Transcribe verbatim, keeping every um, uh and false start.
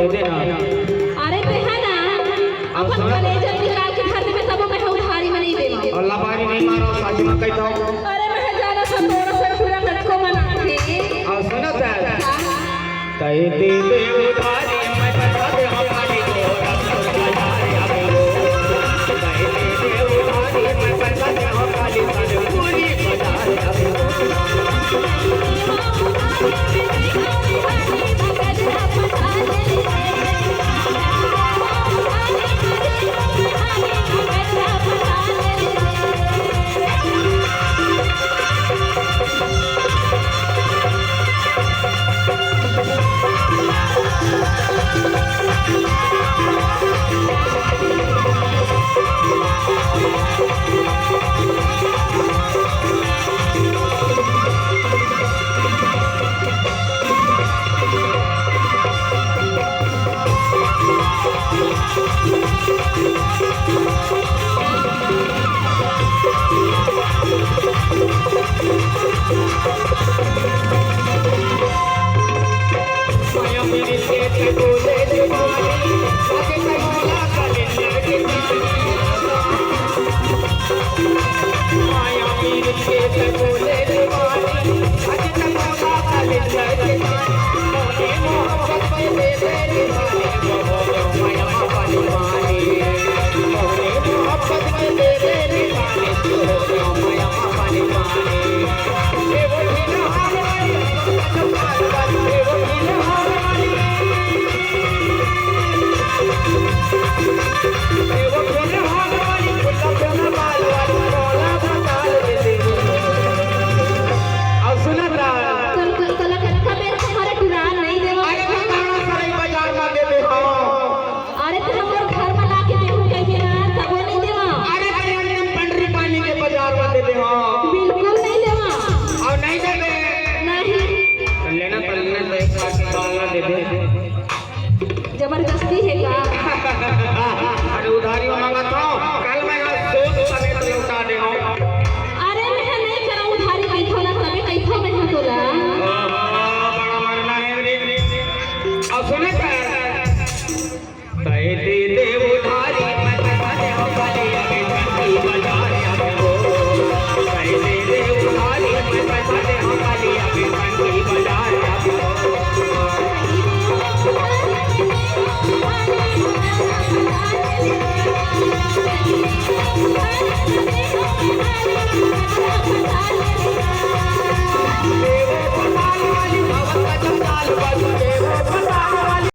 अरे तेहा ना, अपन कलेजा निकाल के धर देबे, तबो मैं उधारी में नहीं देवंव। अउ लबारी नहीं मारो, साची में कहिथंव। अरे मैं जाना था तोर असन टूरा कतको मन आथे। अउ सुनत हस? हाँ। कहि दे उधारी, मैं बता दे हम खाली तोर असन टूरा। कहि दे उधारी, मैं बता दे हम खाली तोर पूरी बाजार। अउ सुनत रहा। कल, कल, कल, कल, कल मेरे तुम्हारा टुरा नहीं देवा। अरे, मैं कहाँ सरई बाजार में दे दे हंव। अरे, तो हमर घर में ला के देखू कहिके ना, तबो नहीं देवा। अरे, मैं अंडम पंडरी पानी के बाजार में दे दे हंव। बिल्कुल नहीं देवा। अउ नहीं देबे। नहीं। लेना पड़ना तो एक बार डालना दे दे। जबरदस्ती हे का? अरे उधारी में मांगत हंव, कल मैं हा सोच समेत लौटा दे हंव। अरे मैं हा नहीं करंव उधारी, कहिथंव ना, तबे कहिथंव मैं हा तोला। ओहो, बड़ा मरना हे रे। अउ सुने कर। कहि दे उधारी, मैं पैसा दे हंव खाली अभी टंकी बाजार आबो। कहि दे उधारी, मैं पैसा दे हंव खाली अभी टंकी बाजार आबो।